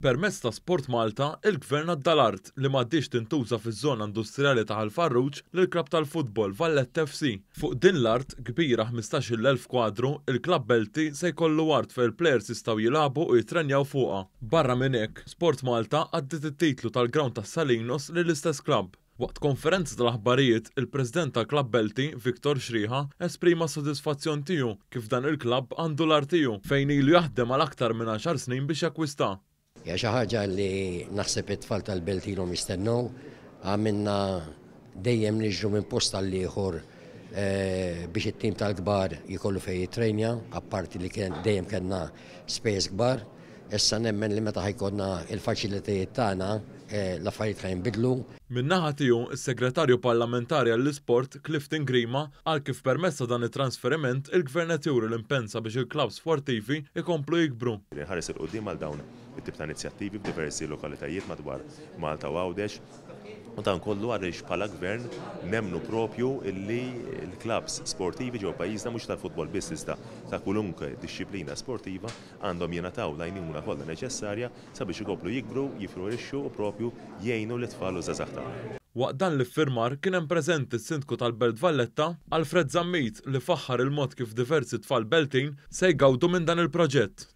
Permezz ta' Sport Malta, il-Gvern għadda l-art li m'għadhiex tintuża fiż-żona industrijali ta' Ħal Farruġ lill-klabb tal-futbol Valletta FC. Fuq din l-art, kbira 15,000 kwadru, il-klabb Belti se jkollu art fejn il-plejers jistgħu jilagħbu u jittrenjaw fuqha. Barra minn hekk, Sport Malta għaddiet it-titlu tal-grawnd tas-Salinos lill-istess klabb. Waqt konferenza tal-aħbarijiet, il-President tal-Klabb Belti, Victor Xriħa, esprima s-sodisfazzjon tiegħu kif dan il-klabb għandu l-art tiegħu fejn ilu jaħdem għal aktar minn għaxar snin biex jakkwista. Hija xi ħaġa li naħseb it-tfal tal-belt ilhom jistennew. Għamilna dejjem niġru minn post għal ieħor biex it-tim tal-kbar jkollu fejn jittrejnja, apparti li kien dejjem kellna spejjeż kbar. Issa nemmen li meta ħa jkollna l-faċilitajiet tagħna, l-affarijiet ħa jinbidlu. Min-naħa tiegħu, is-Segretarju Parlamentari għall-Isport, Clifton Grima, qal kif permezz ta' dan it-transferiment il-Gvern qed juri l-impenn sabiex il-klabbs sportivi jkomplu jikbru. Inħares 'il quddiem għal dawn it-tip ta' inizjattivi f'diversi lokalitajiet madwar Malta u Għawdex u dan kollu għaliex bħala Gvern nemmnu propju li l-klabbs sportivi ġewwa pajjiżna mhux tal-futbol biss iżda ta' kwalunkwe dixxiplina sportiva għandhom jingħataw l-għajnuna kollha neċessarja sabiex ikomplu jikbru, jiflorixxu u propju jgħinu lit-tfal u ż-żgħażagħ tagħna. Waqt dan l-iffirmar kien hemm preżenti s-Sindku tal-Belt Valletta, Alfred Zammit li faħħar il-mod kif diversi tfal Beltin se jgawdu minn dan il-proġett.